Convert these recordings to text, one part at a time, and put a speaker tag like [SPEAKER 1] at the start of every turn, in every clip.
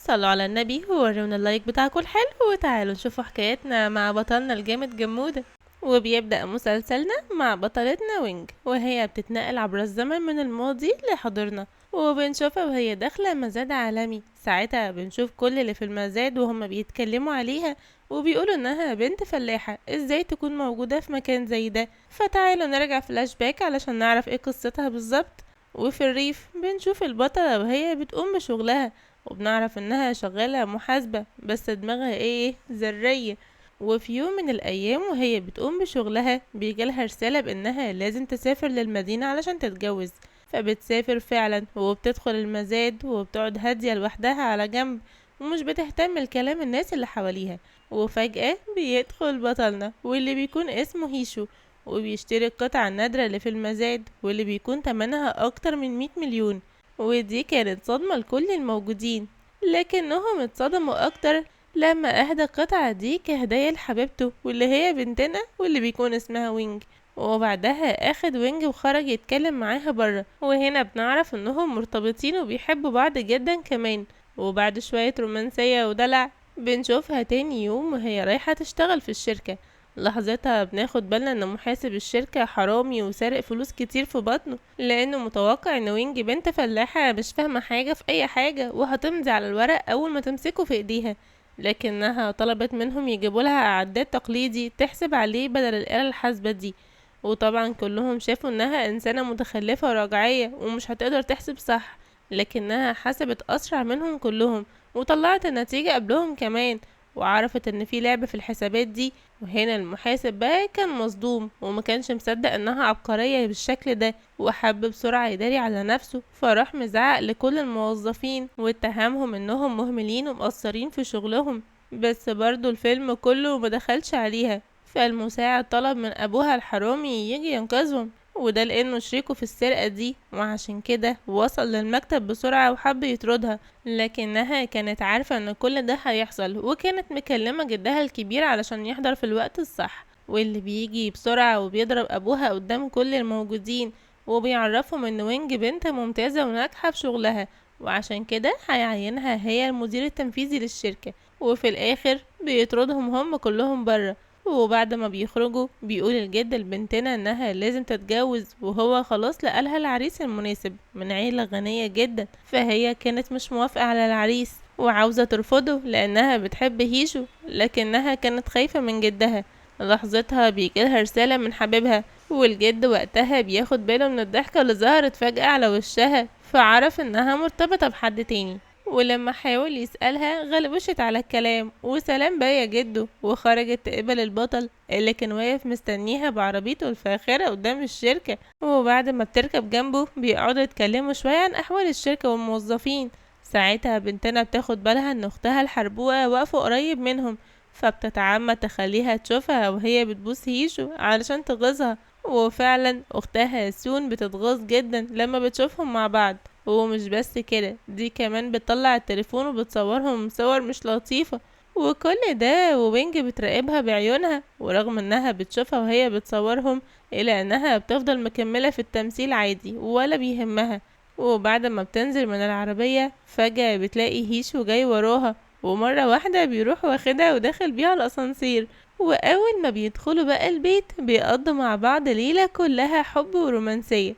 [SPEAKER 1] صلوا على النبي وورونا ال like بتاعكم الحلو، وتعالوا نشوفوا حكايتنا مع بطلنا الجامد جمودة. وبيبدأ مسلسلنا مع بطلتنا وينج وهي بتتنقل عبر الزمن من الماضي لحاضرنا، وبنشوفها وهي داخلة مزاد عالمي. ساعتها بنشوف كل اللي في المزاد وهم بيتكلموا عليها وبيقولوا انها بنت فلاحة، ازاي تكون موجودة في مكان زي ده. فتعالوا نرجع فلاش باك علشان نعرف ايه قصتها بالظبط. وفي الريف بنشوف البطلة وهي بتقوم بشغلها، وبنعرف انها شغالة محاسبة بس دماغها ايه ذرية. وفي يوم من الايام وهي بتقوم بشغلها بيجيلها رسالة بانها لازم تسافر للمدينة علشان تتجوز، فبتسافر فعلا وبتدخل المزاد وبتقعد هادية لوحدها على جنب ومش بتهتم لكلام الناس اللي حواليها. وفجأة بيدخل بطلنا واللي بيكون اسمه هيشو، وبيشتري القطعة النادرة اللي في المزاد واللي بيكون تمنها أكتر من 100 مليون، ودي كانت صدمة لكل الموجودين. لكنهم اتصدموا أكتر لما أهدى القطعة دي كهدية لحبيبته واللي هي بنتنا واللي بيكون اسمها وينج. وبعدها اخد وينج وخرج يتكلم معاها برا، وهنا بنعرف انهم مرتبطين وبيحبوا بعض جدا كمان. وبعد شوية رومانسية ودلع بنشوفها تاني يوم وهي رايحة تشتغل في الشركة. لحظتها بناخد بالنا ان محاسب الشركة حرامي وسارق فلوس كتير في بطنه، لانه متوقع ان وينج بنت فلاحة مش فاهمة حاجة في اي حاجة وهتمضي على الورق اول ما تمسكه في ايديها. لكنها طلبت منهم يجيبوا لها عداد تقليدي تحسب عليه بدل الآلة الحاسبة دي، وطبعا كلهم شافوا انها انسانة متخلفة ورجعية ومش هتقدر تحسب صح، لكنها حسبت اسرع منهم كلهم وطلعت النتيجة قبلهم كمان، وعرفت ان في لعبة في الحسابات دي. وهنا المحاسب بقى كان مصدوم وما كانش مصدق انها عبقرية بالشكل ده، وحب بسرعة يداري على نفسه، فراح مزعق لكل الموظفين واتهمهم انهم مهملين ومقصرين في شغلهم. بس برضو الفيلم كله ما دخلش عليها، فالمساعد طلب من ابوها الحرامي يجي ينقذهم، وده لانه شريكه في السرقة دي، وعشان كده وصل للمكتب بسرعة وحب يطردها. لكنها كانت عارفة ان كل ده هيحصل، وكانت مكلمة جدها الكبير علشان يحضر في الوقت الصح، واللي بيجي بسرعة وبيضرب ابوها قدام كل الموجودين وبيعرفهم ان وينج بنت ممتازة وناجحة في شغلها، وعشان كده هيعينها هي المدير التنفيذي للشركة. وفي الاخر بيطردهم هم كلهم برا. وبعد ما بيخرجوا بيقول الجد لبنتنا انها لازم تتجوز، وهو خلاص لقالها العريس المناسب من عيلة غنية جدا، فهي كانت مش موافقة على العريس وعاوزة ترفضه لانها بتحب هيشو، لكنها كانت خايفة من جدها. لحظتها بيجيلها رسالة من حبيبها، والجد وقتها بياخد باله من الضحكة اللي ظهرت فجأة على وشها، فعرف انها مرتبطة بحد تاني. ولما حاول يسألها غلبشت على الكلام، وسلام بقى يا جدو، وخرجت تقبل البطل اللي كان واقف مستنيها بعربيته الفاخرة قدام الشركة. وبعد ما بتركب جنبه بيقعدوا يتكلموا شوية عن أحوال الشركة والموظفين. ساعتها بنتنا بتاخد بالها ان اختها الحربوقة واقفة قريب منهم، فبتتعمد تخليها تشوفها وهي بتبوس هيشو علشان تغيظها. وفعلا اختها سون بتتغاظ جدا لما بتشوفهم مع بعض. ومش بس كده، دي كمان بتطلع التليفون وبتصورهم صور مش لطيفة. وكل ده ووينج بتراقبها بعيونها، ورغم انها بتشوفها وهي بتصورهم الا انها بتفضل مكملة في التمثيل عادي ولا بيهمها. وبعد ما بتنزل من العربية فجأة بتلاقي هيشو جاي وراها، ومرة واحدة بيروح واخدها وداخل بيها الاسانسير. واول ما بيدخلوا بقى البيت بيقضوا مع بعض ليلة كلها حب ورومانسية.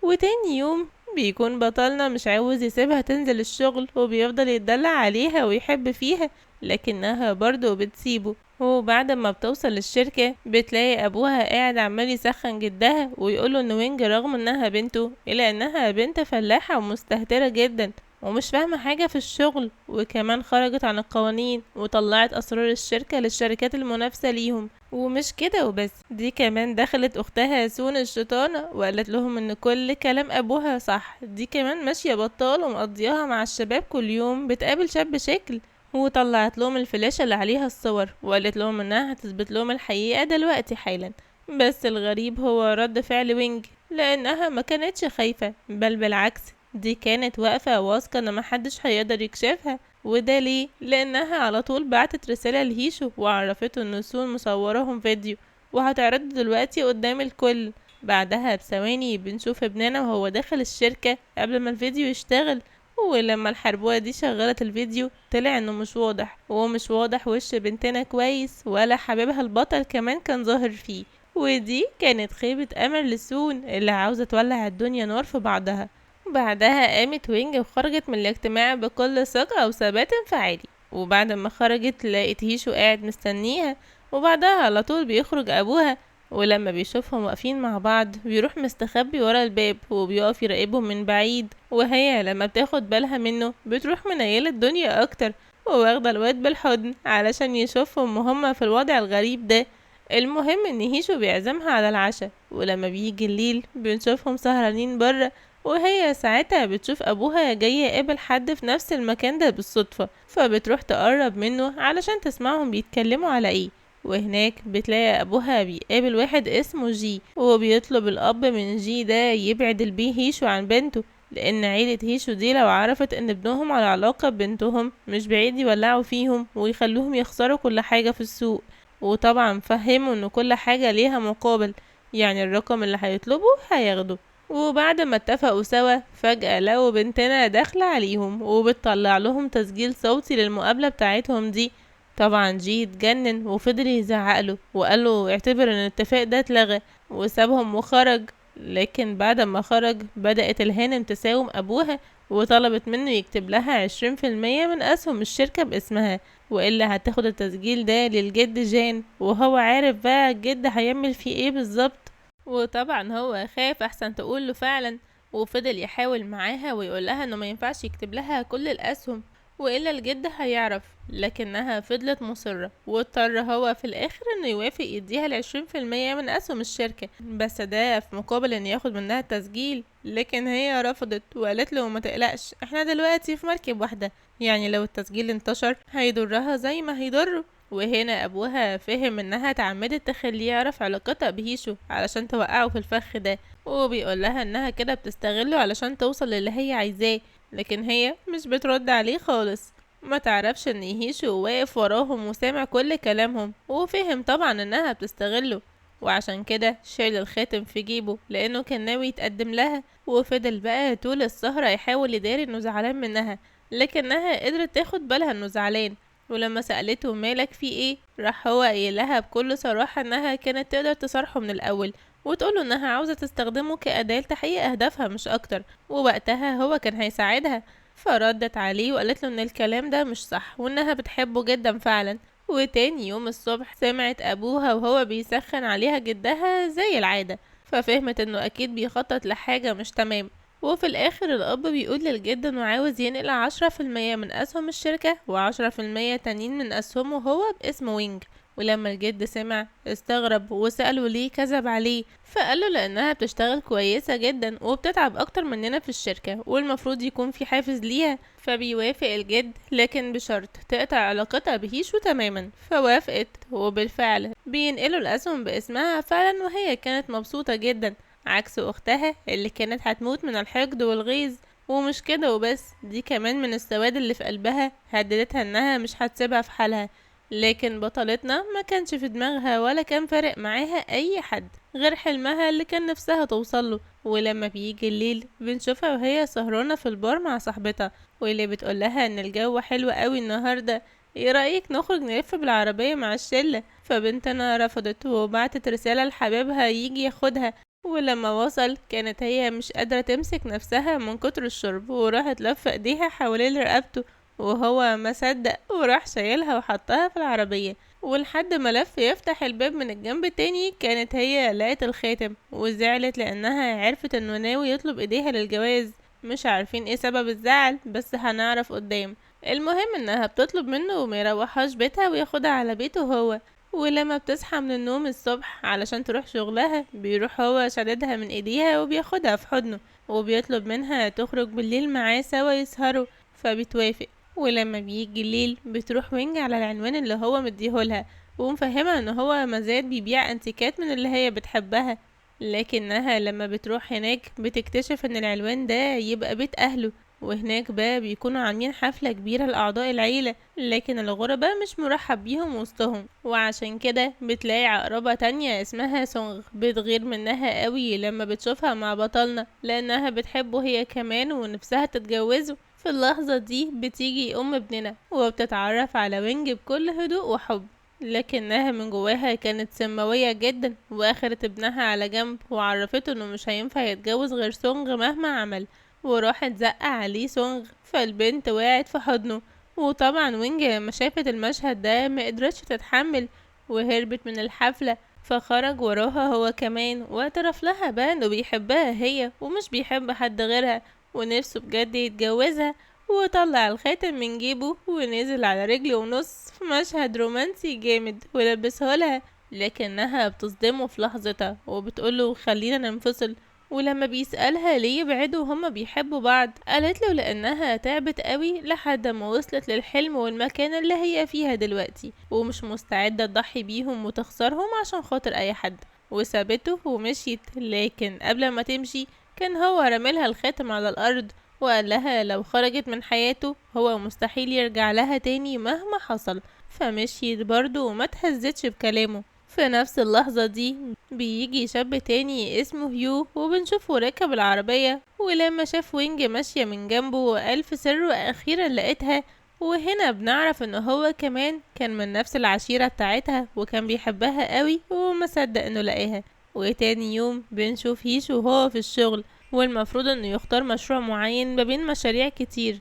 [SPEAKER 1] وتاني يوم بيكون بطلنا مش عاوز يسيبها تنزل الشغل، وبيفضل يتدلع عليها ويحب فيها، لكنها برضه بتسيبه. وبعد ما بتوصل للشركة بتلاقي أبوها قاعد عمال يسخن جدها ويقوله إن وينج رغم إنها بنته إلا إنها بنت فلاحة ومستهترة جدا ومش فاهمة حاجة في الشغل، وكمان خرجت عن القوانين وطلعت أسرار الشركة للشركات المنافسة ليهم. ومش كده وبس، دي كمان دخلت أختها سون الشيطانة وقالت لهم إن كل كلام أبوها صح، دي كمان ماشية بطال ومقضياها مع الشباب كل يوم بتقابل شاب شكل. وطلعت لهم الفلاشة اللي عليها الصور وقالت لهم إنها هتثبت لهم الحقيقة دلوقتي حالا. بس الغريب هو رد فعل وينج، لأنها ما كانتش خايفة، بل بالعكس دي كانت واقفة واثقة ان محدش هيقدر يكشفها. وده ليه؟ لانها على طول بعتت رسالة لهيشو وعرفته ان سون مصورهم فيديو وهتعرضه دلوقتي قدام الكل. بعدها بثواني بنشوف ابننا وهو داخل الشركة قبل ما الفيديو يشتغل، ولما الحربوقة دي شغلت الفيديو طلع انه مش واضح، ومش واضح وش بنتنا كويس ولا حبيبها البطل كمان كان ظاهر فيه. ودي كانت خيبة امل لسون اللي عاوزة تولع الدنيا نار في بعضها. بعدها قامت وينج وخرجت من الاجتماع بكل ثقة وثبات انفعالي، وبعد ما خرجت لقيت هيشو قاعد مستنيها، وبعدها على طول بيخرج ابوها، ولما بيشوفهم واقفين مع بعض بيروح مستخبي ورا الباب وبيقف يراقبهم من بعيد. وهي لما بتاخد بالها منه بتروح منيلة الدنيا اكتر وواخدة الواد بالحضن علشان يشوفهم وهما في الوضع الغريب ده. المهم ان هيشو بيعزمها على العشاء، ولما بيجي الليل بنشوفهم سهرانين بره، وهي ساعتها بتشوف ابوها جاي يقابل حد في نفس المكان ده بالصدفة، فبتروح تقرب منه علشان تسمعهم بيتكلموا على ايه. وهناك بتلاقي ابوها بيقابل واحد اسمه جي، وبيطلب الاب من جي ده يبعد البيه هيشو عن بنته، لان عيلة هيشو دي لو عرفت ان ابنهم على علاقة ببنتهم مش بعيد يولعوا فيهم ويخلوهم يخسروا كل حاجة في السوق. وطبعا فهموا ان كل حاجة ليها مقابل، يعني الرقم اللي هيطلبه هياخده. وبعد ما اتفقوا سوا فجأة لقوا بنتنا داخلة عليهم وبتطلع لهم تسجيل صوتي للمقابلة بتاعتهم دي. طبعا جي اتجنن وفضل يزعق له وقال له اعتبر ان الاتفاق ده اتلغى، وسابهم وخرج. لكن بعد ما خرج بدأت الهانم تساوم ابوها وطلبت منه يكتب لها 20% من اسهم الشركة باسمها، والا هتاخد التسجيل ده للجد جان، وهو عارف بقى الجد هيعمل فيه ايه بالظبط. وطبعا هو خاف احسن تقول له فعلا، وفضل يحاول معاها ويقول لها انه ما ينفعش يكتب لها كل الاسهم والا الجد هيعرف، لكنها فضلت مصرة، واضطر هو في الاخر انه يوافق يديها 20% من اسهم الشركة، بس ده في مقابل ان ياخد منها التسجيل. لكن هي رفضت وقالت له ما تقلقش احنا دلوقتي في مركب واحدة، يعني لو التسجيل انتشر هيضرها زي ما هيضره. وهنا ابوها فهم انها اتعمدت تخليه يعرف علاقتها بهيشو علشان توقعه في الفخ ده، وبيقول لها انها كده بتستغله علشان توصل للي هي عايزاه، لكن هي مش بترد عليه خالص. ما تعرفش ان هيشو واقف وراهم وسامع كل كلامهم، وفهم طبعا انها بتستغله، وعشان كده شال الخاتم في جيبه لانه كان ناوي يتقدم لها. وفضل بقى طول السهرة يحاول يداري انه زعلان منها، لكنها قدرت تاخد بالها انه زعلان. ولما سألته مالك في ايه، راح هو قايل لها بكل صراحة انها كانت تقدر تصارحه من الاول وتقوله انها عاوزة تستخدمه كأداة لتحقيق اهدافها مش اكتر، ووقتها هو كان هيساعدها. فردت عليه وقالت له ان الكلام ده مش صح وانها بتحبه جدا فعلا. وتاني يوم الصبح سمعت ابوها وهو بيسخن عليها جدها زي العادة، ففهمت انه اكيد بيخطط لحاجة مش تمام. وفي الاخر الاب بيقول للجد انه عاوز ينقل 10% من اسهم الشركة و10% تانيين من اسهمه هو باسم وينج. ولما الجد سمع استغرب وسأله ليه كذب عليه، فقاله لانها بتشتغل كويسة جدا وبتتعب اكتر مننا في الشركة والمفروض يكون في حافز ليها. فبيوافق الجد لكن بشرط تقطع علاقتها بهيشو تماما، فوافقت. وبالفعل بينقلوا الاسهم باسمها فعلا، وهي كانت مبسوطة جدا عكس اختها اللي كانت هتموت من الحقد والغيظ. ومش كده وبس، دي كمان من السواد اللي في قلبها هددتها انها مش هتسيبها في حالها. لكن بطلتنا ما كانش في دماغها ولا كان فارق معاها اي حد غير حلمها اللي كان نفسها توصله. ولما بيجي الليل بنشوفها وهي سهرانة في البار مع صاحبتها، واللي بتقولها ان الجو حلو قوي النهاردة، ايه رأيك نخرج نلف بالعربية مع الشلة؟ فبنتنا رفضت وبعتت رسالة لحبيبها يجي ياخدها. ولما وصل كانت هي مش قادرة تمسك نفسها من كتر الشرب، وراحت لفة ايديها حوالين رقبته، وهو ما صدق وراح شايلها وحطها في العربية. ولحد ما لف يفتح الباب من الجنب التاني كانت هي لقت الخاتم وزعلت لانها عرفت انه ناوي يطلب ايديها للجواز. مش عارفين ايه سبب الزعل بس هنعرف قدام. المهم انها بتطلب منه وما يروحهاش بيتها وياخدها على بيته هو. ولما بتصحى من النوم الصبح علشان تروح شغلها بيروح هو شددها من ايديها وبياخدها في حضنه وبيطلب منها تخرج بالليل معاه سوا يسهروا، فبتوافق. ولما بيجي الليل بتروح وينج على العنوان اللي هو مديهولها ومفهمها ان هو مزاد بيبيع انتيكات من اللي هي بتحبها، لكنها لما بتروح هناك بتكتشف ان العنوان ده يبقى بيت اهله، وهناك بقى بيكونوا عاملين حفلة كبيرة لأعضاء العيلة، لكن الغرباء مش مرحب بيهم وسطهم. وعشان كده بتلاقي عقربة تانية اسمها سونغ بتغير منها قوي لما بتشوفها مع بطلنا لأنها بتحبه هي كمان ونفسها تتجوزه. في اللحظة دي بتيجي أم ابننا وبتتعرف على وينج بكل هدوء وحب، لكنها من جواها كانت سماوية جدا، واخدت ابنها على جنب وعرفته انه مش هينفع يتجوز غير سونغ مهما عمل، وراحت زقة عليه سونغ، فالبنت وقعت في حضنه. وطبعا وينج لما شافت المشهد ده ما قدرتش تتحمل وهربت من الحفلة، فخرج وراها هو كمان واعترف لها بقى انه بيحبها هي ومش بيحب حد غيرها ونفسه بجد يتجوزها، وطلع الخاتم من جيبه ونزل على رجله ونص في مشهد رومانسي جامد ولبسه لها، لكنها بتصدمه في لحظتها وبتقوله خلينا ننفصل. ولما بيسألها ليه يبعدوا وهما بيحبوا بعض، قالت له لأنها تعبت قوي لحد ما وصلت للحلم والمكان اللي هي فيها دلوقتي، ومش مستعدة تضحي بيهم وتخسرهم عشان خاطر أي حد، وسابته ومشيت. لكن قبل ما تمشي كان هو رملها الخاتم على الأرض وقال لها لو خرجت من حياته هو مستحيل يرجع لها تاني مهما حصل، فمشيت برضه وما تهزتش بكلامه. في نفس اللحظة دي بيجي شاب تاني اسمه هيو، وبنشوفه راكب العربية، ولما شاف وينج ماشية من جنبه وقال في سره أخيرا لقيتها. وهنا بنعرف ان هو كمان كان من نفس العشيرة بتاعتها وكان بيحبها قوي وما صدق انه لقاها. وتاني يوم بنشوف هيشو وهو في الشغل، والمفروض انه يختار مشروع معين ما بين مشاريع كتير،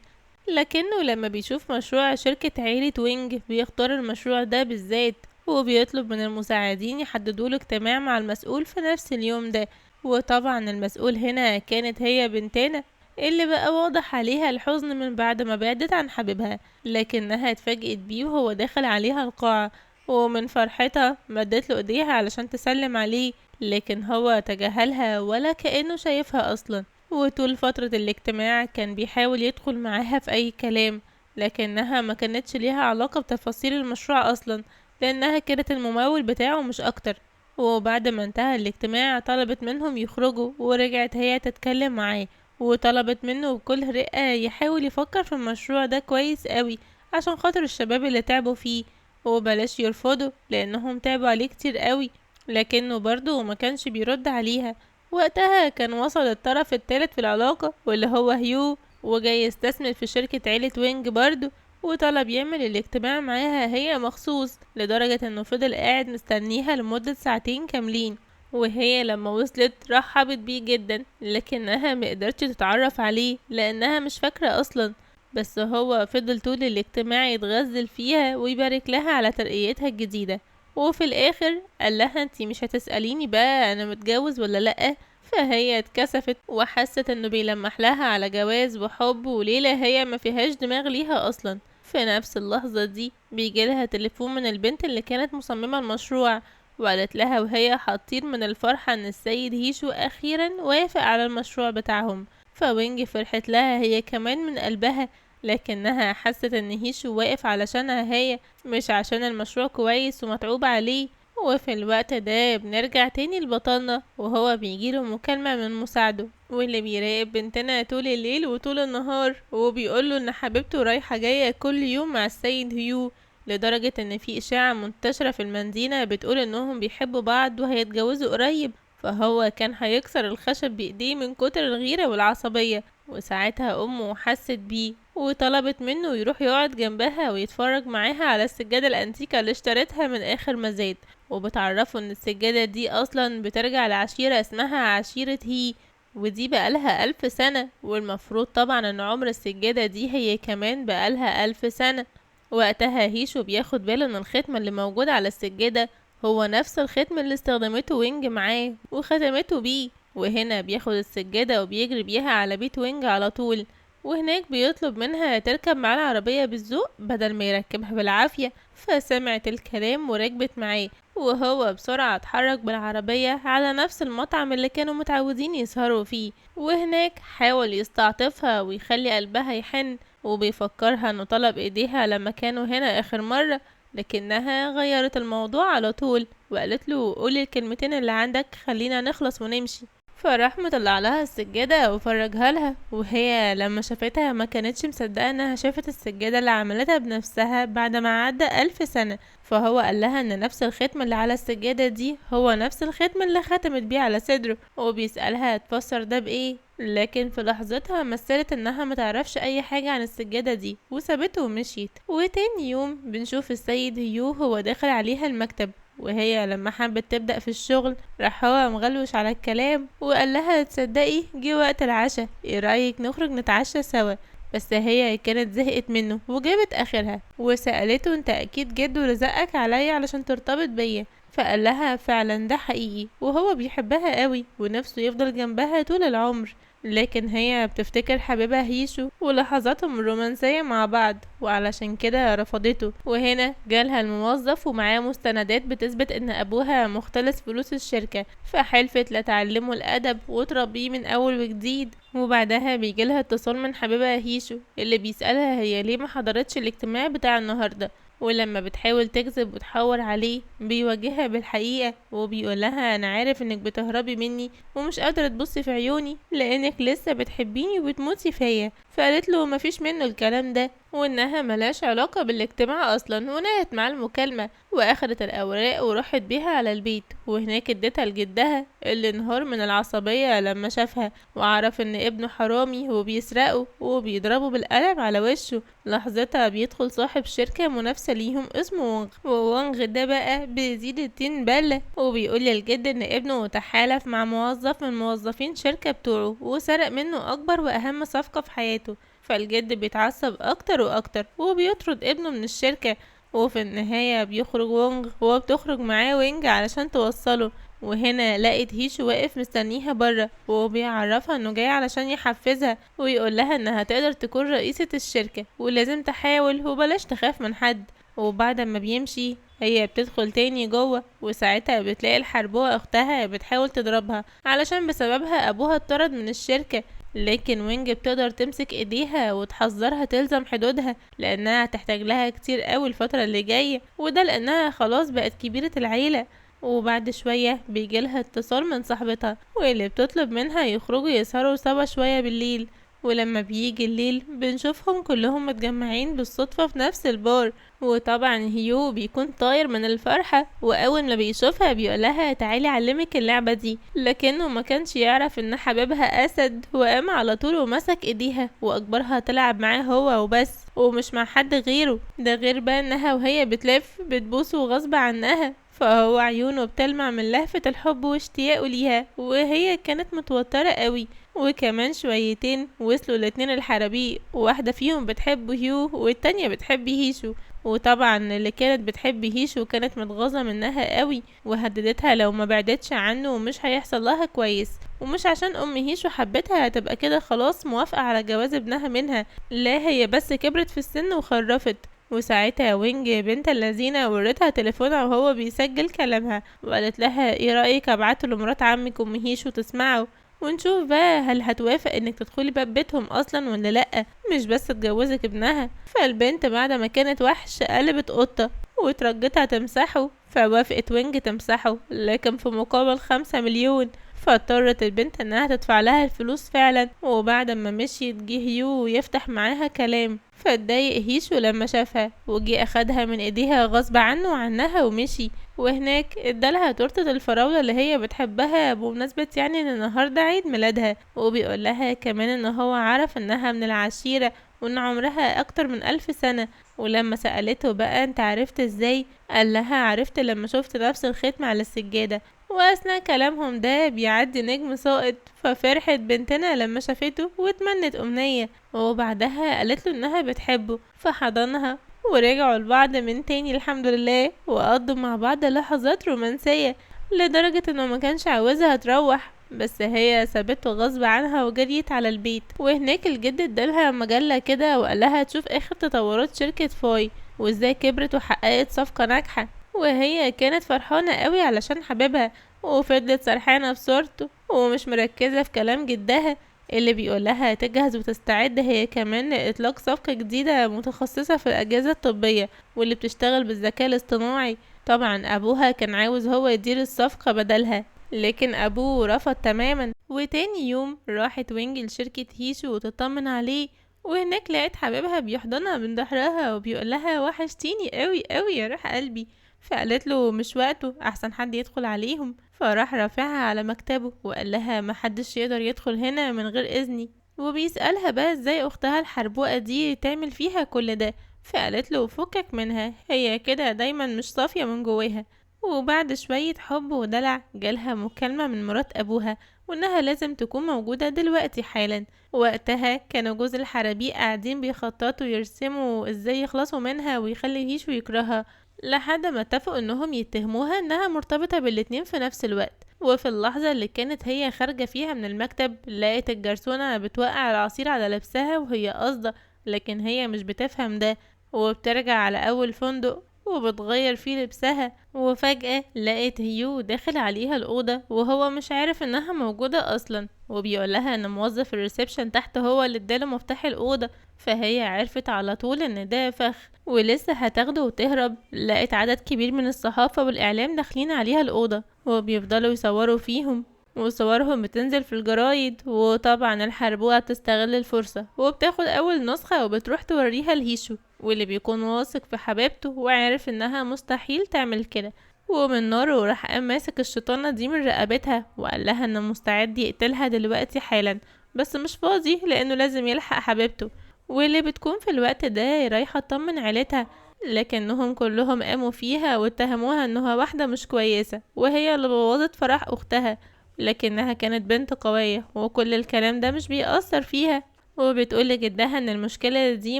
[SPEAKER 1] لكنه لما بيشوف مشروع شركة عيلة وينج بيختار المشروع ده بالذات، وبيطلب من المساعدين يحددوا له اجتماع مع المسؤول في نفس اليوم ده. وطبعا المسؤول هنا كانت هي بنتنا اللي بقى واضح عليها الحزن من بعد ما بعدت عن حبيبها، لكنها اتفاجئت بيه وهو داخل عليها القاعة، ومن فرحتها مدت له ايديها علشان تسلم عليه، لكن هو تجاهلها ولا كأنه شايفها أصلا. وطول فترة الاجتماع كان بيحاول يدخل معاها في أي كلام، لكنها ما كانتش ليها علاقة بتفاصيل المشروع أصلا، لأنها كانت الممول بتاعه مش أكتر. وبعد ما انتهى الاجتماع طلبت منهم يخرجوا، ورجعت هي تتكلم معاه، وطلبت منه بكل رقة يحاول يفكر في المشروع ده كويس قوي عشان خاطر الشباب اللي تعبوا فيه، وبلاش يرفضوا لأنهم تعبوا عليه كتير قوي، لكنه برضه ما كانش بيرد عليها. وقتها كان وصل الطرف الثالث في العلاقة واللي هو هيو، وجاي يستثمر في شركة عيلة وينج برضه، وطلب يعمل الاجتماع معاها هي مخصوص، لدرجة انه فضل قاعد مستنيها لمدة ساعتين كاملين. وهي لما وصلت رحبت بيه جدا، لكنها مقدرتش تتعرف عليه لانها مش فاكرة اصلا، بس هو فضل طول الاجتماع يتغزل فيها ويبارك لها على ترقيتها الجديدة. وفي الاخر قال لها انتي مش هتسأليني بقى انا متجوز ولا لأ، فهي اتكسفت وحست انه بيلمح لها على جواز وحب وليلة هي ما فيهاش دماغ ليها اصلا. في نفس اللحظة دي بيجيلها تليفون من البنت اللي كانت مصممة المشروع، وقالت لها وهي هتطير من الفرحة ان السيد هيشو اخيرا وافق على المشروع بتاعهم. فوينج فرحت لها هي كمان من قلبها، لكنها حست ان هيشو واقف علشانها هي مش عشان المشروع كويس ومتعوب عليه. وفي الوقت ده بنرجع تاني لبطلنا وهو بيجيله مكالمة من مساعده واللي بيراقب بنتنا طول الليل وطول النهار، وبيقوله ان حبيبته رايحة جاية كل يوم مع السيد هيو، لدرجة ان في اشاعة منتشرة في المدينة بتقول انهم بيحبوا بعض وهيتجوزوا قريب. فهو كان هيكسر الخشب بايديه من كتر الغيرة والعصبية. وساعتها امه حست بيه وطلبت منه يروح يقعد جنبها ويتفرج معاها على السجادة الانتيكة اللي اشترتها من اخر مزاد، وبتعرفوا ان السجادة دي اصلا بترجع لعشيرة اسمها عشيرة هي، ودي بقالها 1000 سنة، والمفروض طبعا ان عمر السجادة دي هي كمان بقالها 1000 سنة. وقتها هيشو بياخد باله ان الختم اللي موجود على السجادة هو نفس الختم اللي استخدمته وينج معاه وختمته بيه، وهنا بياخد السجادة وبيجري بيها على بيت وينج على طول، وهناك بيطلب منها تركب معاه العربية بالذوق بدل ما يركبها بالعافية. فسمعت الكلام وركبت معاه، وهو بسرعة اتحرك بالعربية على نفس المطعم اللي كانوا متعودين يسهروا فيه، وهناك حاول يستعطفها ويخلي قلبها يحن، وبيفكرها انه طلب ايديها لما كانوا هنا اخر مرة، لكنها غيرت الموضوع على طول وقالت له قولي الكلمتين اللي عندك خلينا نخلص ونمشي. فراح مطلع لها السجادة وفرجها لها، وهي لما شافتها ما كانتش مصدقة انها شافت السجادة اللي عملتها بنفسها بعد ما عدى 1000 سنة. فهو قال لها ان نفس الختم اللي على السجادة دي هو نفس الختم اللي ختمت بيه على صدره، وبيسألها تفسر ده بايه، لكن في لحظتها مثلت انها متعرفش اي حاجة عن السجادة دي وسابته ومشيت. وتاني يوم بنشوف السيد هيو هو داخل عليها المكتب، وهي لما حبت تبدأ في الشغل راح هو مغلوش على الكلام وقال لها تصدقي جه وقت العشاء، ايه رأيك نخرج نتعشى سوا؟ بس هي كانت زهقت منه وجابت اخرها وسألته انت اكيد جد ولزقك عليا علشان ترتبط بيا، فقال لها فعلا ده حقيقي وهو بيحبها قوي ونفسه يفضل جنبها طول العمر. لكن هي بتفتكر حبيبها هيشو ولحظاتهم الرومانسية مع بعض وعلشان كده رفضته. وهنا جالها الموظف ومعاه مستندات بتثبت ان ابوها مختلس فلوس الشركة، فحلفت لا تعلمه الادب وتربيه من اول وجديد. وبعدها بيجيلها اتصال من حبيبها هيشو اللي بيسألها هي ليه ما حضرتش الاجتماع بتاع النهاردة، ولما بتحاول تكذب وتحور عليه بيواجهها بالحقيقة وبيقولها انا عارف انك بتهربي مني ومش قادرة تبصي في عيوني لانك لسه بتحبيني وبتموتي فيا. فقالت له مفيش منه الكلام ده وانها ملهاش علاقة بالاجتماع اصلا، ونهت مع المكالمة واخدت الاوراق وراحت بيها على البيت، وهناك اديتها لجدها اللي انهار من العصبية لما شافها وعرف ان ابنه حرامي وبيسرقه وبيضربه بالقلم على وشه. لحظتها بيدخل صاحب شركة منافسة ليهم اسمه وونغ، وونغ ده بقى بيزيد الطين بلة وبيقول للجد ان ابنه تحالف مع موظف من موظفين شركة بتوعه وسرق منه اكبر واهم صفقة في حياته. فالجد بيتعصب اكتر واكتر وبيطرد ابنه من الشركة، وفي النهاية بيخرج وونغ وبتخرج معاه وينج علشان توصله. وهنا لقت هيشو واقف مستنيها برا وبيعرفها انه جاي علشان يحفزها ويقول لها انها تقدر تكون رئيسة الشركة ولازم تحاول وبلاش تخاف من حد. وبعد ما بيمشي هي بتدخل تاني جوه، وساعتها بتلاقي الحربوة اختها بتحاول تضربها علشان بسببها ابوها اتطرد من الشركة، لكن وينج بتقدر تمسك ايديها وتحذرها تلزم حدودها لانها هتحتاج لها كتير قوي الفترة اللي جاية، وده لانها خلاص بقت كبيرة العيلة. وبعد شوية بيجيلها اتصال من صاحبتها واللي بتطلب منها يخرجوا يسهروا سوا شوية بالليل. ولما بيجي الليل بنشوفهم كلهم متجمعين بالصدفة في نفس البار، وطبعا هيو بيكون طاير من الفرحة واول ما بيشوفها بيقولها تعالي اعلمك اللعبة دي، لكنه ما كانش يعرف ان حبيبها اسد، وقام على طول ومسك ايديها واجبرها تلعب معاه هو وبس ومش مع حد غيره، ده غير بقى انها وهي بتلف بتبوسه غصب عنها، فهو عيونه بتلمع من لهفة الحب واشتياقه ليها، وهي كانت متوترة قوي. وكمان شويتين وصلوا الاتنين الحرابيق، وواحدة فيهم بتحب هيو والتانية بتحب هيشو، وطبعا اللي كانت بتحب هيشو كانت متغاظة منها قوي وهددتها لو ما بعدتش عنه ومش هيحصل لها كويس، ومش عشان ام هيشو حبتها هتبقى كده خلاص موافقة على جواز ابنها منها، لا هي بس كبرت في السن وخرفت. وساعتها وينج بنت اللذينة وريتها تليفونها وهو بيسجل كلامها وقالت لها ايه رأيك ابعته لمرات عمك ام هيشو تسمعه ونشوف بقى هل هتوافق انك تدخلي باب بيتهم اصلا ولا لا، مش بس تجوزك ابنها. فالبنت بعد ما كانت وحش قلبت قطة وترجتها تمسحه، فوافقت وينج تمسحه لكن في مقابل 5 مليون، فاضطرت البنت انها تدفع لها الفلوس فعلا. وبعد ما مشيت جه هيو ويفتح معاها كلام، فاتضايق هيشو لما شافها وجي اخدها من ايديها غصب عنه وعنها ومشي. وهناك ادالها تورتة الفراولة اللي هي بتحبها بمناسبة يعني ان النهاردة عيد ميلادها، وبيقول لها كمان ان هو عرف انها من العشيرة وان عمرها اكتر من 1000 سنة. ولما سألته بقى انت عرفت ازاي، قال لها عرفت لما شفت نفس الختم على السجادة. واثناء كلامهم ده بيعدي نجم ساقط، ففرحت بنتنا لما شافته واتمنت امنية، وبعدها قالت له انها بتحبه فحضنها ورجعوا لبعض من تاني الحمد لله، وقضوا مع بعض لحظات رومانسية لدرجة انه ما كانش عاوزها تروح، بس هي سابته غصب عنها وجريت على البيت. وهناك الجد ادالها مجلة كده وقالها تشوف اخر تطورات شركة فاي وازاي كبرت وحققت صفقة ناجحة، وهي كانت فرحانة قوي علشان حبيبها، وفضلت سرحانة في صورته ومش مركزة في كلام جدها اللي بيقولها تجهز وتستعد هي كمان لإطلاق صفقة جديدة متخصصة في الأجهزة الطبية واللي بتشتغل بالذكاء الاصطناعي. طبعا أبوها كان عاوز هو يدير الصفقة بدلها، لكن أبوه رفض تماما. وتاني يوم راحت وينج لشركة هيشو وتطمن عليه، وهناك لقت حبيبها بيحضنها من ظهرها وبيقولها وحشتيني قوي قوي يا روح قلبي، فقالت له مش وقته احسن حد يدخل عليهم. فراح رافعها على مكتبه وقال لها محدش يقدر يدخل هنا من غير إذني. وبيسألها بقى ازاي اختها الحربوقة دي تعمل فيها كل ده، فقالت له فكك منها، هي كده دايما مش صافية من جواها. وبعد شوية حب ودلع جالها مكالمة من مرات أبوها وإنها لازم تكون موجودة دلوقتي حالا. وقتها كانوا جوز الحرابيق قاعدين بيخططوا يرسموا ازاي يخلصوا منها ويخلي هيشو يكرهها، لحد ما اتفقوا انهم يتهموها انها مرتبطة بالاتنين في نفس الوقت. وفي اللحظة اللي كانت هي خارجة فيها من المكتب لقت الجرسونة بتوقع العصير على لبسها وهي قاصدة، لكن هي مش بتفهم ده، وبترجع على أول فندق وبتغير فيه لبسها. وفجأة لقت هيو داخل عليها الأوضة وهو مش عارف انها موجودة أصلا، وبيقولها ان موظف ال reception تحت هو اللي اداله مفتاح الأوضة، فهي عرفت على طول ان ده فخ ولسه هتاخده وتهرب. لقت عدد كبير من الصحافة والإعلام داخلين عليها الأوضة وبيفضلوا يصوروا فيهم، وصورهم بتنزل في الجرايد. وطبعا الحربوقة بتستغل الفرصة وبتاخد أول نسخة وبتروح توريها لهيشو، واللي بيكون واثق في حبيبته وعارف انها مستحيل تعمل كده. ومن ناره راح قام ماسك الشيطانة دي من رقبتها وقال لها انه مستعد يقتلها دلوقتي حالا، بس مش فاضي لانه لازم يلحق حبيبته، واللي بتكون في الوقت ده رايحة تطمن عيلتها. لكنهم كلهم قاموا فيها واتهموها انها واحدة مش كويسة وهي اللي بوظت فرح اختها، لكنها كانت بنت قوية وكل الكلام ده مش بيأثر فيها. وبتقول لجدها ان المشكلة دي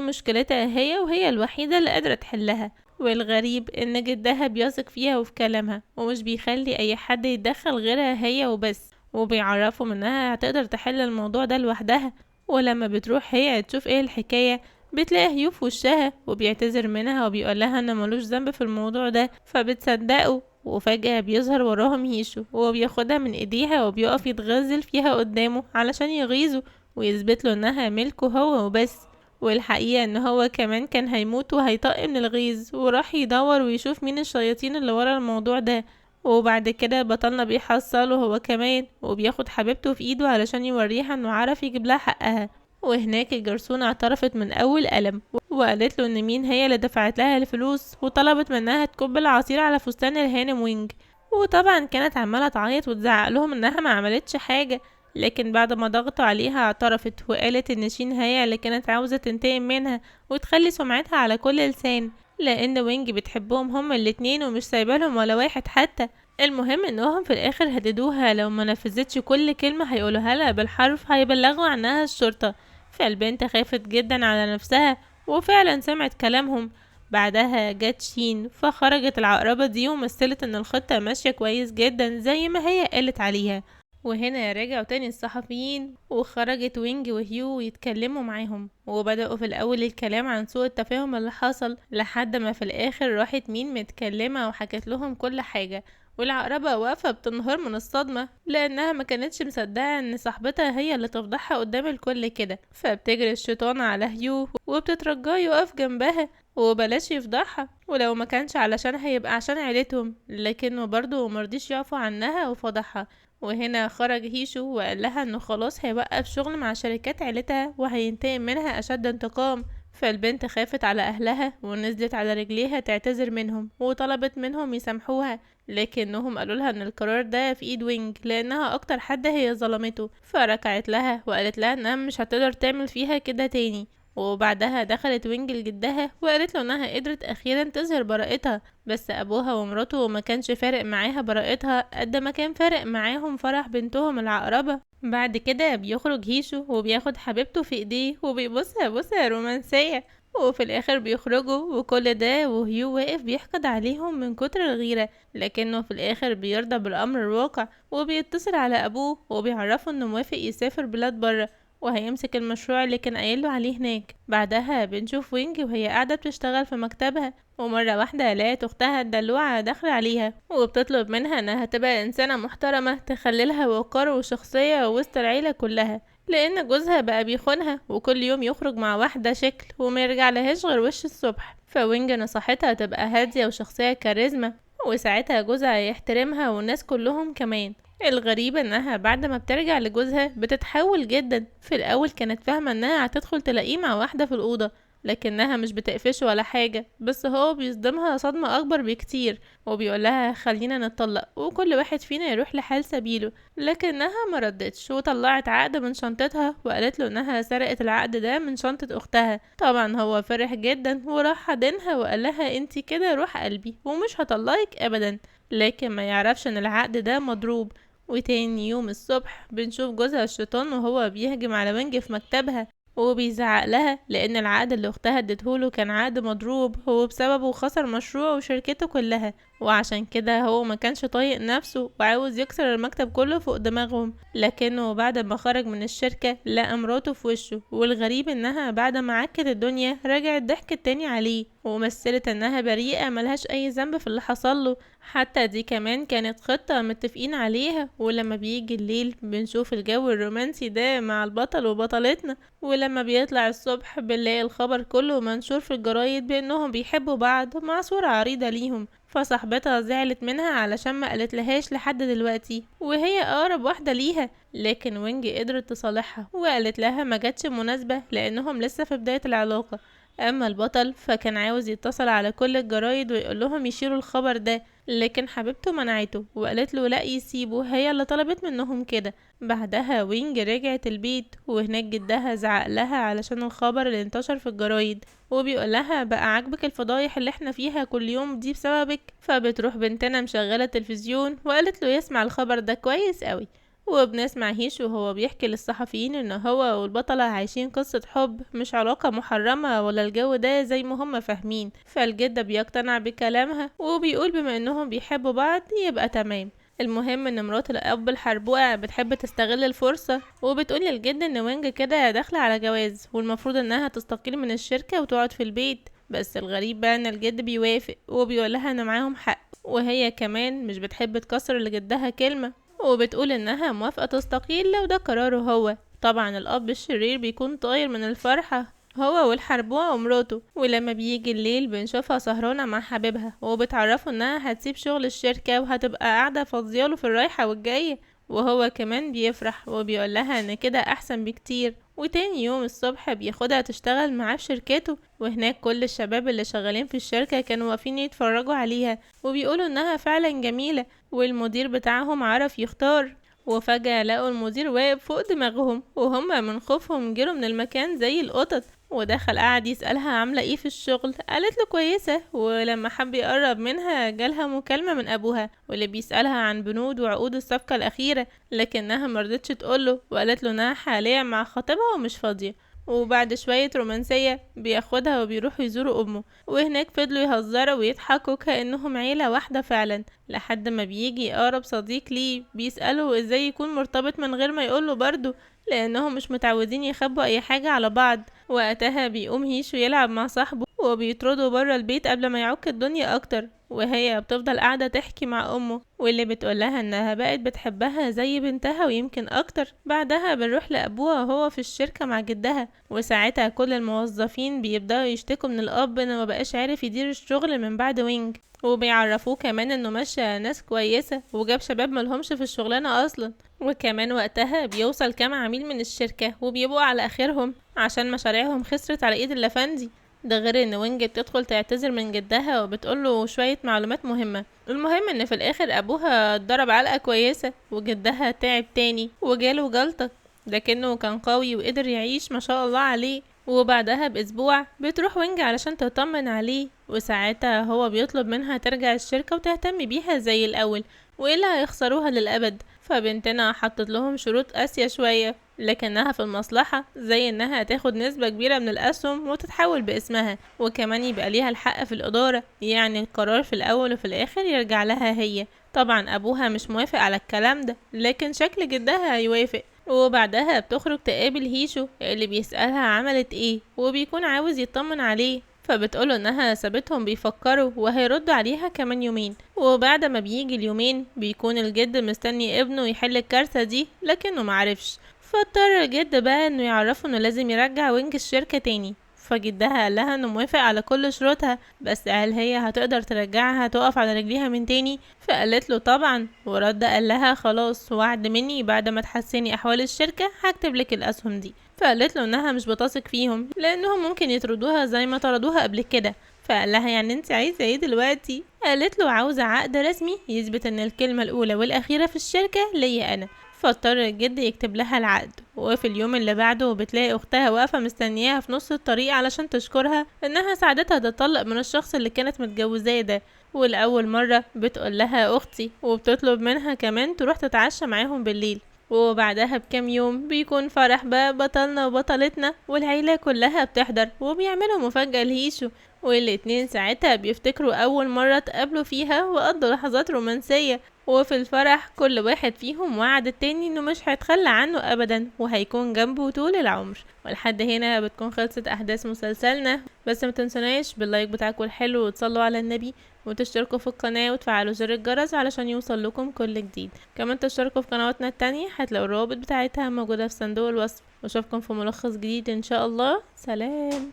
[SPEAKER 1] مشكلتها هي وهي الوحيدة اللي قادرة تحلها. والغريب ان جدها بيثق فيها وفي كلامها ومش بيخلي اي حد يتدخل غيرها هي وبس، وبيعرفهم انها هتقدر تحل الموضوع ده لوحدها. ولما بتروح هي تشوف ايه الحكاية بتلاقي هيو في وشها وبيعتذر منها وبيقول لها ان ملوش ذنب في الموضوع ده، فبتصدقه. وفجأة بيظهر وراهم هيشو وبياخدها من ايديها وبيقف يتغزل فيها قدامه علشان يغيظه ويثبت له انها ملكه هو وبس. والحقيقة ان هو كمان كان هيموت وهيطق من الغيظ، وراح يدور ويشوف مين الشياطين اللي ورا الموضوع ده. وبعد كده بطلنا بيحصله هو كمان وبياخد حبيبته في ايده علشان يوريها انه عرف يجيب لها حقها. وهناك الجرسونة اعترفت من اول قلم وقالت له ان مين هي اللي دفعت لها الفلوس، وطلبت منها تكب العصير على فستان الهانم وينج. وطبعا كانت عمالة تعيط وتزعق لهم انها ما عملتش حاجة، لكن بعد ما ضغطوا عليها اعترفت وقالت ان شين هي اللي كانت عاوزة تنتقم منها وتخلي سمعتها على كل لسان، لان وينج بتحبهم هما الاتنين ومش سايبالهم ولا واحد حتى. المهم انهم في الاخر هددوها لو ما نفذتش كل كلمة هيقولوها لها بالحرف هيبلغوا عنها الشرطة. فالبنت خافت جدا على نفسها وفعلا سمعت كلامهم. بعدها جت شين فخرجت العقربة دي ومثلت ان الخطة ماشية كويس جدا زي ما هي قالت عليها. وهنا رجعوا تاني الصحفيين وخرجت وينج وهيو يتكلموا معاهم، وبدأوا في الأول الكلام عن سوء التفاهم اللي حصل، لحد ما في الآخر راحت مين متكلمة وحكت لهم كل حاجة. والعقربة واقفة بتنهار من الصدمة لأنها ما كانتش مصدقة إن صاحبتها هي اللي تفضحها قدام الكل كده. فبتجري الشيطان على هيو وبتترجاه يقف جنبها وبلاش يفضحها، ولو ما كانش علشان هيبقى عشان عيلتهم، لكنه برضه مرضيش يعفو عنها وفضحها. وهنا خرج هيشو وقال لها انه خلاص هيوقف شغل مع شركات عيلتها وهينتقم منها اشد انتقام. فالبنت خافت على اهلها ونزلت على رجليها تعتذر منهم وطلبت منهم يسامحوها، لكنهم قالوا لها ان القرار ده في ايد وينج لانها اكتر حد هي ظلمته. فركعت لها وقالت لها انها مش هتقدر تعمل فيها كده تاني. وبعدها دخلت وينج لجدها وقالت له انها قدرت اخيرا تظهر براءتها، بس ابوها ومراته ما كانش فارق معاها براءتها قد ما كان فارق معاهم فرح بنتهم العقربة. بعد كده بيخرج هيشو وبياخد حبيبته في ايديه وبيبوسها بوسة رومانسية، وفي الاخر بيخرجوا. وكل ده وهيو واقف بيحقد عليهم من كتر الغيرة، لكنه في الاخر بيرضى بالامر الواقع وبيتصل على ابوه وبيعرفه انه موافق يسافر بلاد بره وهيمسك المشروع اللي كان قايله عليه هناك. بعدها بنشوف وينج وهي قاعدة بتشتغل في مكتبها، ومرة واحدة لقت أختها الدلوعة داخلة عليها وبتطلب منها إنها تبقى إنسانة محترمة تخللها وقار وشخصية وسط العيلة كلها، لأن جوزها بقى بيخونها وكل يوم يخرج مع واحدة شكل وما يرجع لهاش غير وش الصبح. فوينج نصحتها تبقى هادية وشخصية كاريزما، وساعتها جوزها هيحترمها والناس كلهم كمان. الغريب انها بعد ما بترجع لجوزها بتتحول جدا. في الاول كانت فاهمة انها هتدخل تلاقيه مع واحدة في الأوضة، لكنها مش بتقفشه ولا حاجة، بس هو بيصدمها صدمة أكبر بكتير وبيقولها خلينا نتطلق وكل واحد فينا يروح لحال سبيله، لكنها ما ردتش وطلعت عقد من شنطتها وقالت له انها سرقت العقد ده من شنطة اختها. طبعا هو فرح جدا وراح حضنها وقال لها انتي كده روح قلبي ومش هطلقك ابدا، لكن ما يعرفش ان العقد ده مضروب. وتاني يوم الصبح بنشوف جوزها الشيطان وهو بيهجم على وينج في مكتبها وبيزعق لها لان العقد اللي اختها اديتهوله كان عقد مضروب، هو بسببه خسر مشروعه وشركته كلها، وعشان كده هو ما كانش طايق نفسه وعاوز يكسر المكتب كله فوق دماغهم. لكنه بعد ما خرج من الشركة لقى مراته في وشه، والغريب انها بعد ما عكت الدنيا رجعت ضحكت تاني عليه ومثلت انها بريئة ملهاش اي ذنب في اللي حصل له، حتى دي كمان كانت خطة متفقين عليها. ولما بيجي الليل بنشوف الجو الرومانسي ده مع البطل وبطلتنا، ولما بيطلع الصبح بنلاقي الخبر كله منشور في الجرايد بانهم بيحبوا بعض مع صورة عريضة ليهم. فصاحبتها زعلت منها علشان ما قالت لهاش لحد دلوقتي وهي اقرب واحدة ليها، لكن وينج قدرت تصالحها وقالت لها ما جاتش مناسبة لانهم لسه في بداية العلاقة. اما البطل فكان عاوز يتصل على كل الجرايد ويقول لهم يشيلوا الخبر ده، لكن حبيبته منعته وقالت له لا يسيبه، هي اللي طلبت منهم كده. بعدها وينج رجعت البيت وهناك جدها زعق لها علشان الخبر اللي انتشر في الجرايد وبيقول لها بقى عاجبك الفضايح اللي احنا فيها كل يوم دي بسببك. فبتروح بنتنا مشغلة التلفزيون وقالت له يسمع الخبر ده كويس قوي. وبنسمع هيشو وهو بيحكي للصحفيين ان هو والبطلة عايشين قصة حب مش علاقة محرمة ولا الجو ده زي ما هم فاهمين. فالجدة بيقتنع بكلامها وبيقول بما انهم بيحبوا بعض يبقى تمام. المهم ان مرات الاب الحربوقة بتحب تستغل الفرصة وبتقول للجد ان وينج كده داخلة على جواز والمفروض انها تستقيل من الشركة وتقعد في البيت، بس الغريب بقى ان الجد بيوافق وبيقولها ان معاهم حق، وهي كمان مش بتحب تكسر لجدها كلمة وبتقول انها موافقة تستقيل لو ده قراره هو. طبعا الاب الشرير بيكون طاير من الفرحة هو والحربوعة ومراته. ولما بيجي الليل بنشوفها سهرانة مع حبيبها وبتعرفه انها هتسيب شغل الشركة وهتبقى قاعدة فاضياله في الرايحة والجاية، وهو كمان بيفرح وبيقول لها ان كده احسن بكتير. وتاني يوم الصبح بياخدها تشتغل معاه في شركته، وهناك كل الشباب اللي شغالين في الشركة كانوا واقفين يتفرجوا عليها وبيقولوا انها فعلا جميلة، والمدير بتاعهم عرف يختار. وفجأة لقوا المدير واقف فوق دماغهم وهم من خوفهم جروا من المكان زي القطط، ودخل قعد يسألها عاملة ايه في الشغل، قالت له كويسة. ولما حب يقرب منها جالها مكالمة من ابوها واللي بيسألها عن بنود وعقود الصفقة الأخيرة، لكنها مرضتش تقوله وقالت له انها حاليا مع خطيبها ومش فاضية. وبعد شوية رومانسية بياخدها وبيروحوا يزوروا أمه، وهناك فضلوا يهزروا ويضحكوا كأنهم عيلة واحدة فعلا، لحد ما بيجي أقرب صديق ليه بيسأله ازاي يكون مرتبط من غير ما يقوله برضه، لأنهم مش متعودين يخبوا أي حاجة على بعض. وقتها بيقوم هيشو يلعب مع صاحبه وبيطرده برا البيت قبل ما يعك الدنيا أكتر، وهي بتفضل قاعدة تحكي مع أمه واللي بتقولها إنها بقت بتحبها زي بنتها ويمكن أكتر. بعدها بنروح لأبوها وهو في الشركة مع جدها، وساعتها كل الموظفين بيبدأوا يشتكوا من الأب إنه مبقاش عارف يدير الشغل من بعد وينج، وبيعرفوه كمان إنه مشى ناس كويسة وجاب شباب ملهمش في الشغلانة أصلا. وكمان وقتها بيوصل كام عميل من الشركة وبيبقوا على آخرهم عشان مشاريعهم خسرت على إيد اللافندي. ده غير ان وينج بتدخل تعتذر من جدها وبتقوله شوية معلومات مهمة. المهم ان في الاخر ابوها اتضرب علقة كويسة وجدها تعب تاني وجاله جلطة، لكنه كان قوي وقدر يعيش ما شاء الله عليه. وبعدها باسبوع بتروح وينج علشان تطمن عليه، وساعتها هو بيطلب منها ترجع الشركة وتهتم بيها زي الاول والا هيخسروها للابد. فبنتنا حطت لهم شروط قاسية شوية لكنها في المصلحة، زي انها تاخد نسبة كبيرة من الاسهم وتتحول باسمها، وكمان يبقى ليها الحق في الادارة، يعني القرار في الاول وفي الاخر يرجع لها هي. طبعا ابوها مش موافق على الكلام ده، لكن شكل جدها هيوافق. وبعدها بتخرج تقابل هيشو اللي بيسألها عملت ايه وبيكون عاوز يطمن عليه، فبتقوله انها سابتهم بيفكروا وهيردوا عليها كمان يومين. وبعد ما بيجي اليومين بيكون الجد مستني ابنه يحل الكارثة دي، لكنه معرفش، فاضطر الجد بقى انه يعرفه انه لازم يرجع وينج الشركة تاني. فجدها قال لها انه موافق على كل شروطها، بس هل هي هتقدر ترجعها تقف على رجليها من تاني؟ فقالت له طبعا. ورد قال لها خلاص وعد مني بعد ما تحسني احوال الشركة هكتب لك الاسهم دي. فقالت له انها مش بتثق فيهم لانهم ممكن يطردوها زي ما طردوها قبل كده. فقال لها يعني انت عايزه ايه دلوقتي؟ قالت له عاوزه عقد رسمي يثبت ان الكلمه الاولى والاخيره في الشركه ليا انا. فاضطر الجد يكتب لها العقد. وفي اليوم اللي بعده بتلاقي اختها واقفه مستنياها في نص الطريق علشان تشكرها انها ساعدتها تتطلق من الشخص اللي كانت متجوزاه ده. والاول مره بتقول لها اختي، وبتطلب منها كمان تروح تتعشى معاهم بالليل. وبعدها بكام يوم بيكون فرح بقى بطلنا وبطلتنا، والعيلة كلها بتحضر وبيعملوا مفاجأة لهيشو، والاتنين ساعتها بيفتكروا أول مرة اتقابلوا فيها وقضوا لحظات رومانسية. وفي الفرح كل واحد فيهم وعد التاني انه مش هيتخلى عنه ابدا وهيكون جنبه طول العمر. ولحد هنا بتكون خلصت احداث مسلسلنا، بس ما تنسوناش بال like بتاعكم الحلو وتصلوا على النبي وتشتركوا في القناة وتفعلوا زر الجرس علشان يوصل لكم كل جديد. كمان تشتركوا في قنواتنا التانية هتلاقوا الروابط بتاعتها موجودة في صندوق الوصف. واشوفكم في ملخص جديد ان شاء الله. سلام.